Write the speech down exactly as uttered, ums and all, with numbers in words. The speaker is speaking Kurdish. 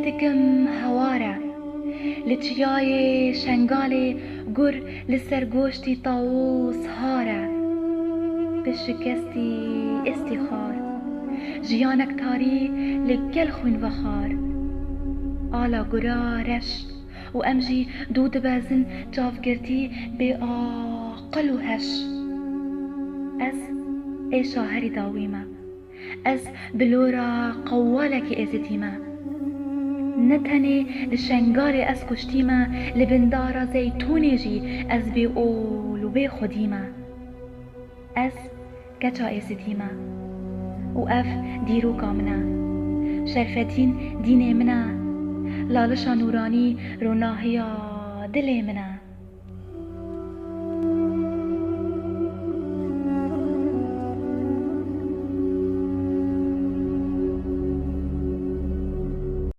Dikim hewar e. Li çiyayê Şengalê gur li ser goştî tawûs har e. Bi şikestî îstîxar. Jiyanek tarî li gel xwîn vexar. Ala gura reş û em jî dû dibezin çavgirtî bê aqil û heş. Ez ê şaherî dawî me. Ez bi lora qewalekî êzidî me. Ne tenê li Şengalê ez kuştî me, li bin dara zeytûnê jî ez bê ol û bê xwedî me. Ez keça êzidî me û ev dîroka min e. Şerfedîn dînê min e. Lalişa nûranî ronahiya dilê min e.